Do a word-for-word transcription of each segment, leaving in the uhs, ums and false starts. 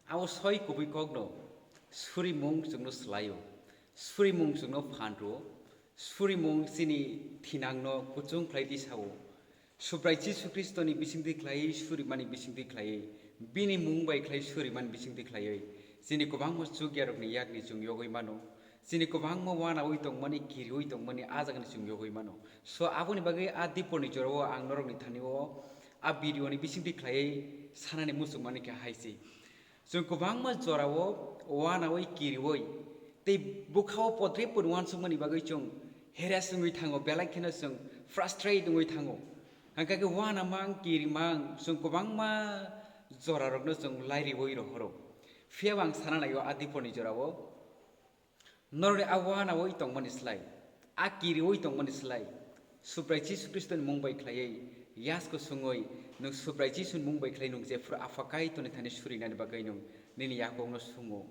Abo soi kubui kokno surimung chwngno swlaio, surimung chwngno phan rwo, surimung chini thinangno kuchung khlai tisao. Subrai Jisu Khristoni bisingtwi khlaiwi surimani bisingtwi khlaiwi, bini mung bai khlai surimani bisingtwi khlaiwi, chini kwbangma chukyarokni yakni chwng yogwi mano, chini kwbangma wanaui tongmani, kiriui tongmani a jagani chwng yogwi mano. So, aboni bagwi a diporni jorao ang norokni thani-o a video ni bisingtwi khlaiwi sanani muchungmani khe hai se. Chwng kwbangma jorao wanaui kiriui tei bwkhao podrepot uansukmani bagwi chwng harass wngwi thango, belai kheno chwng frustrate wngwi thango. Hwnkha khe uanamang kirimang chwng kwbangma jorarokno chwng lairiui rohoro. Phiyaba ang sana naio a diporni jorao norokni a wanaui tongmani slai, a kiriui tongmani slai, Subrai Jisu Khristoni mung bai khlaiwi yasko sungwi nwng Subrai Jisuni mung bai khlai nwng jephru Apha Kaitorni thani surinani bagwi nwng nini yakungno sungo.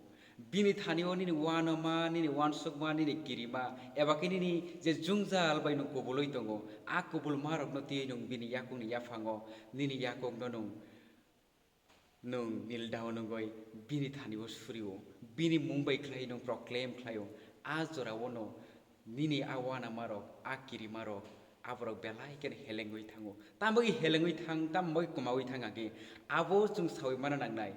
Bini thani-o nini uanama, nini uansukma, nini kirima, eba khe nini je jwngjal bai nwng kubulwi tongo, a kubulmarokno twiwi nwng bini yakungni yaphango nini yakungno nwng nwng kneel down wngwi bini thani-o surio, bini mung bai khlai nwng proclaim khlaio, a jorao'-no nini a uanamarok, a kirimarok, aborok belai kheno helengwi thango. Tamo bagwi helengwi thang, tamo bagwi kwmaui thang hwnkhe abo chwng saui mana nangnai.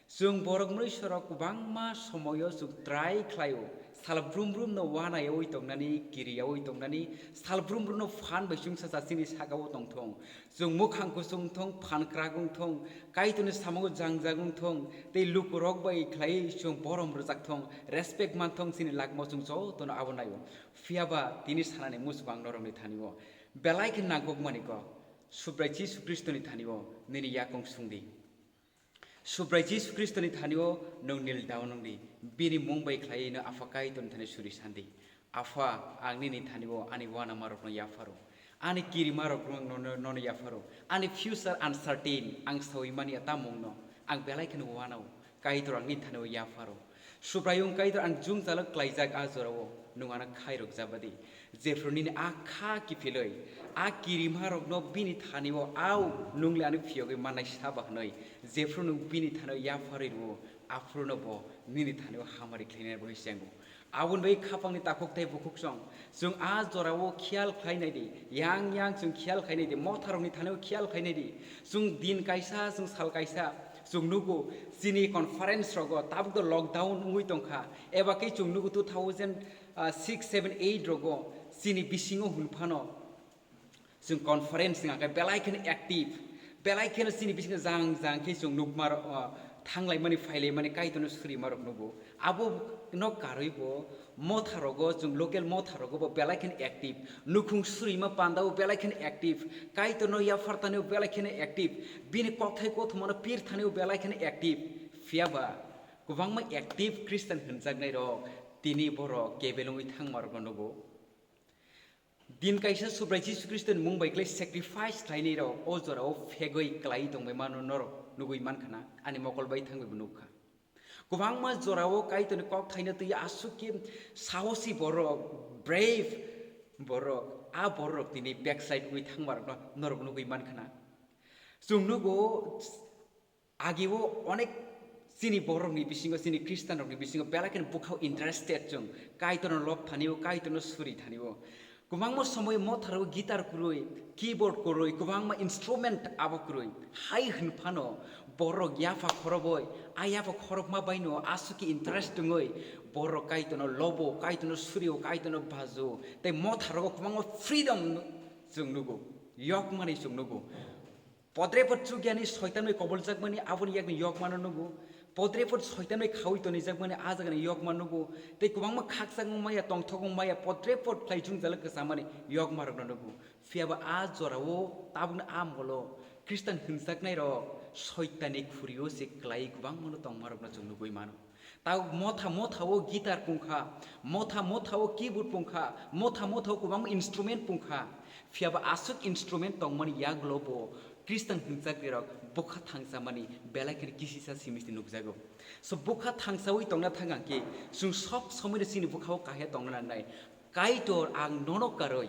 Chwng borok mwnwisorok kwbangma somoio chwng try khlaio, sal brum brumno uanaiwi tongnani, kiriyaui tongnani, sal brum brumno phan bai chwngsacha chini sakao tongthung. Chwng mwkhang kuchung wngthung, phan kwrak wngthung, Kaitorni samungo jangjak wngthung, tei lukurok bai khlaiwi chwng borom rwjakthung, respect manthung, chini lakmo chwng jotono abo naio. Phiyaba tini sanani muchung ang norokni thani-o belai khe nangkukmani kok, Subrai Jisu Khristoni thani-o nini yakung sungdi. Subrai Jisu Khristoni thani-o nwng kneel down wngdi, bini mung bai khlaiwi no Apha Kaitorni thani suri sandi, "Apha, ang nini thani-o ani uanamarokno yapharo, ani kirimarokno ang nono, nono yapharo, ani future uncertain, ang saui manya tamungno, ang belai kheno uanao, Kaitor ang nini thani-o yapharo." Subraiyung Kaitor ang jwngjalo klaijak a jorao, nwng ano khairok jabadi. Jephru nini a kha kiphilwi, a kirimarokno bini thani-o, "Au, nwng le ano phiyogwi mannai saba," hwnwi, jephru nwng bini thani-o yapharwi rwo, aphuru'-no bo nini thani-o hamari khlainani bagwi chengo. Aboni bagwi khapangni takhuk tei bukhuksong, chwng a jorao khiyal khlai nai di, yang yang chwng khiyal khlai nai di, motharokni thani-o khiyal khlai nai di. Chwng din kaisa, chwng sal kaisa, chwng nugo chini conference rogo tabuk do lockdown wngwi tongkha, eba khe chwng nugo two thousand six, seven, eight rogo chini bisingo hwn phano chwng conference wngkha khe belai kheno active, belai kheno chini bisingo jang jang khe chwng nukma rok, ah, thanglaimani phailaimani Kaitorno surima rok nugo. Abo no karwi bo motha rogo, chwng local motha rogo bo belai kheno active, nukhung surima panda o belai kheno active, Kaitorno yaphar tani o belai kheno active, bini kokthai kothoma no pir thani o belai kheno active. Phiyaba kwbangma active Christian hwnjaknai rok tini borok kebel wngwi thangma rokno nugo. Din kaisa Subrai Jisu Khristoni mung bai khlai sacrifice khlainai rok o jorao phegwi klai tongbai mano norok nugwi mankha na, ani mokol bai thangwi bo nukha. Kwbangma jorao Kaitorni kok thaino twi aswk khe sahosi borok, brave borok, a borok tini backslide wngwi thangma rokno norok nugwi mankha na. Chwng nugo, Agio onek chini borokni bisingo, chini Khristanrokni bisingo belai kheno bwkhao interested chwng, Kaitorno lob thani-o, Kaitorno suri thani-o. Kwbangma somoio motharo guitar kwrwi, keyboard kwrwi, kwbangma instrument abo kwrwi. Hai hwn phano borok yapha khoroboi, a yapha khorokma baino aswk khe interest wngwi borok Kaitorno lobo, Kaitorno surio, Kaitorno bajo, tei motharogo kwbangma freedom chwng nugo, yokmani chwng nugo. Podrepot chukyani soitan bai koboljakmani aboni yakni yokmano nugo. Podrepot soitan bai khaui tonijakmani a jagani yokma nugo. Tei kwbangma khakchangma maya, tongthokma maya, podrepot khlai chwngjalak kwchamani yokmarokno nugo. Phiyaba a jorao tabukni a molo Khristan hwnjaknairok soitani khurio se klai kwbangmano tongmarokno chwng nugui mano. Tao motha motha o guitar pungkha, motha motha o keyboard pungkha, motha motha o kwbangma instrument pungkha. Phiyaba aswk instrument tongmani yagulo bo Khristan hwnjaknairok bwkha thangsamani belai kheno kisisa simi se nukjago. So bwkha thangsaui tongna thang ang khe chwng sob somoino chini bwkhao kahya tongna nangnai. Kaitor ang nono karwi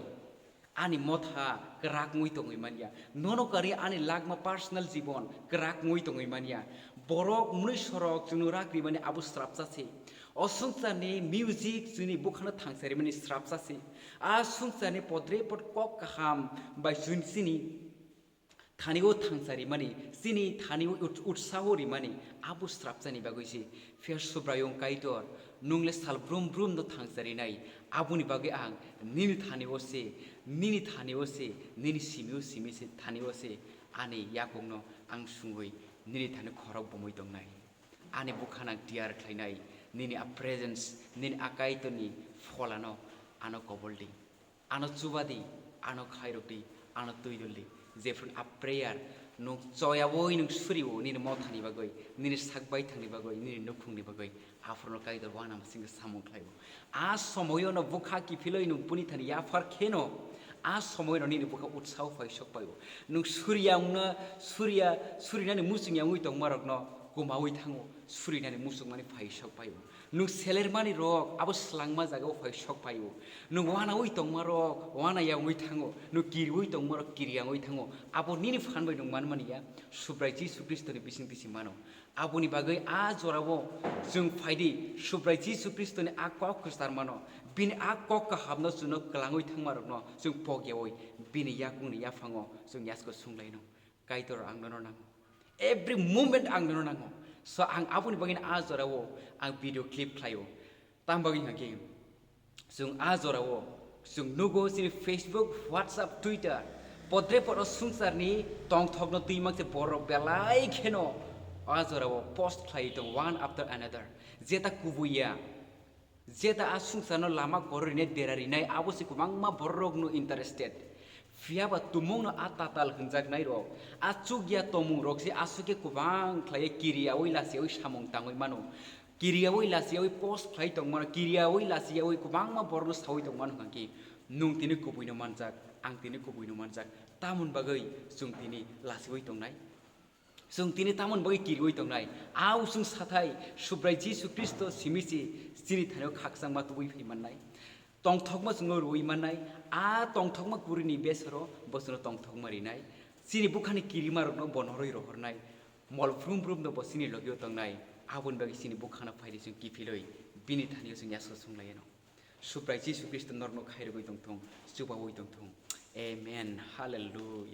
Ani motha kwrak wngwi tongwi manya. Nono kari ani lagma personal jibon kwrak wngwi tongwi manya. Borok mwnwi sorok chwngno rak rimani abo srapsa se. O swngcharni music chwngni bukhano thangsa rimani srapsa se. A swngcharni podre pod kok kaham bai chwng chini thani o thangsa rimani, chini thani o ut-, utsaho rimani, abo srapsani bagwi se. Phiya Subraiyung Kaitor, nwng le sal brum brum no thangsa rinai, aboni bagwi ang nini thani o se, nini thani o se, nini simi o simi se, thani o se, ani yakungno ang sungwi nini thani khorok bomwi tongnai. Ani bwkhano ang tiyar khlainai, nini a presence, nini a Kaitorni pholano ano kobol di. Ano chuba di, ano khairok di, ano twi dol di. Jephru a prayer, nwng choyaui nwng suriwo nini mothani bagwi, nini sak baithangni bagwi, nini nukhungni bagwi, aphuru Kaitor uanama singkhe samung khlaiwo. A somoio no bwkha kiphilwi nwng buni thani yaphar kheno, a somoio no nini bwkha utsaho phai sok paiwo. Nwng suriya wngno, suriya, surinani muchungya wngwi tongmarokno kumaui thango, surinani muchungmani phai sok paiwo. Nwng selermani rok abo slangma jagao phai sok phaio. Nwng wanaui tongma rok wanaya wngwi thango. Nwng kiriui tongma rok kiriya wngwi thango. Abo nini phan bai nwng manmani ya. Subrai Jisu Khristoni bisingtwi se mano. Aboni bagwi a jorao chwng phaidi, Subrai Jisu Khristoni a kok kwchar mano. Bini a kok kahamno chwngno kwlangwi thangma rokno chwng pokyaui bini yakungni yaphango chwng yasko sunglaino. Kaitor ang nono nango. Every moment ang nono nango. So ang aboni bagwi a jorao ang video clip khlaio. Tam bagwi hwnkhe chwng a jorao chwng nugo chini Facebook, WhatsApp, Twitter, podre podro swngcharni tongthokno twi mankhe borok belai kheno a jorao post khlai tong one after another. Jeta kubuiya, jeta a swngcharno lama koro rinai dera rinai abo se kwbangma bororokno interested. Phiya ba tumungno a tatal hwnjaknai rok, a chukya tomung rok se aswk khe kwbang khlaiwi kiriyaui lasiyaui samung tangwi mano. Kiriyaui lasiyaui post khlai tongmano, kiriyaui lasiyaui kwbangma borokno saui tongmano hwnkhe nwng tini kubuino manjak, ang tini kubuino manjak. Tamoni bagwi chwng tini lasiui tongnai? Chwng tini tamoni bagwi kiriui tongnai? A usung sathai Subrai Jisu Khristo simi se chini thanio khakchangma tubui phai mannai. Tongthokma chwngno rwui mannai. A tongthokma kurini besoro bo chwngno tongthokma rinai. Chini bukhani kirimarokno bo norwi rohornai. Mol phrum phrumno bo chini logio tongnai. Aboni bagwi chini bukhano phaidi chwng kiphilwi bini thanio chwng yasko sunglaiyano. Subrai Jisu Khristo norokno khairogwi tongthung, chubaui tongthung. Amen. Hallelujah.